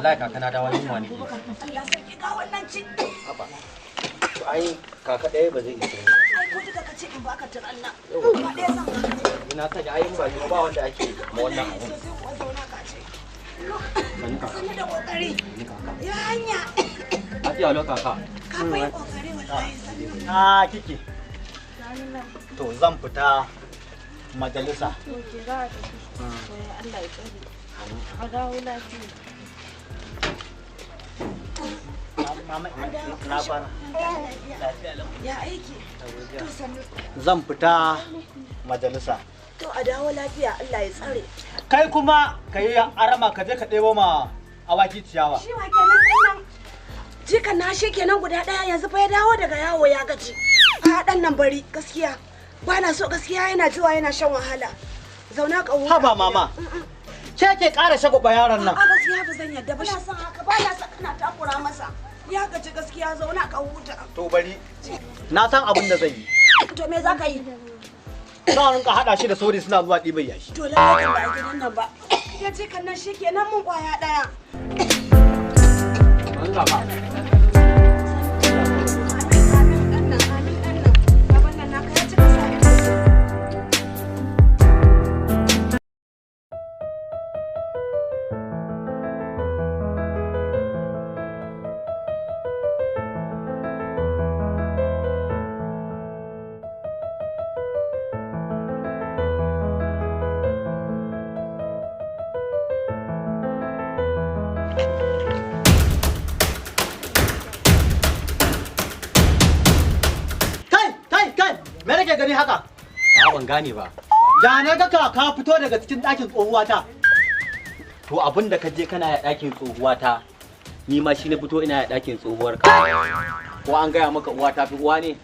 Wallahi kaka na dawo yunwa ne. Allah sarki ga wannan ci. Haba. To ai kaka ɗaya ba zai ishe ni. Ai ko duka ka ce in baka tiran nan. Ba ɗaya zan baka. Ina sani ai in ba ni ba wanda ake ma wannan abun. Sosai kuwa zauna ka ce. Sannu da kokari. Ya hanya. Lafiya lau kaka. Ka fa yi kokari wallahi sannu. Na kike. To zan fita majalisa. To ke za a tafi. To ya Allah ya tsare. A dawo lafiya. Mama, na kwana. Ya aiki. To sannu. Zan fita majalisa. To a dawo lafiya Allah ya tsare. Kai kuma ka yi arama ka je ka ɗebo ma awaki ciyawa. Shi wa kenan ɗan nan. Jikan na shi kenan guda ɗaya yanzu fa ya dawo daga yawo ya gaji. A ɗan nan bari gaskiya. Ba na so gaskiya yana zuwa yana shan wahala. Zauna ka huta. Haba mama. Ke ke ƙara shagwaba yaron nan. A gaskiya ba zan yarda ba. Ina son haka ba na son kana takura masa. Ya gaji gaskiya zauna ka huta. To bari. Na san abin da zan yi. To me za ka yi? Zan rinka haɗa shi da sauri suna zuwa ɗiban yashi. To lallai kan ba a gidan nan ba. Ya jikan nan shi kenan mun kwaya ɗaya. Wani kaka. Amin amin ɗan nan amin ɗan nan. Baban nan naka ya cika sa ido. Kai, kai, kai, me nake gani haka? A ban gane ba. Da na ga ka fito daga cikin ɗakin tsohuwata. To abin da ka je kana ya ɗakin tsohuwata, ni ma shi na fito ina ya ɗakin tsohuwar ka. Ko an gaya maka uwa ta fi uwa ne?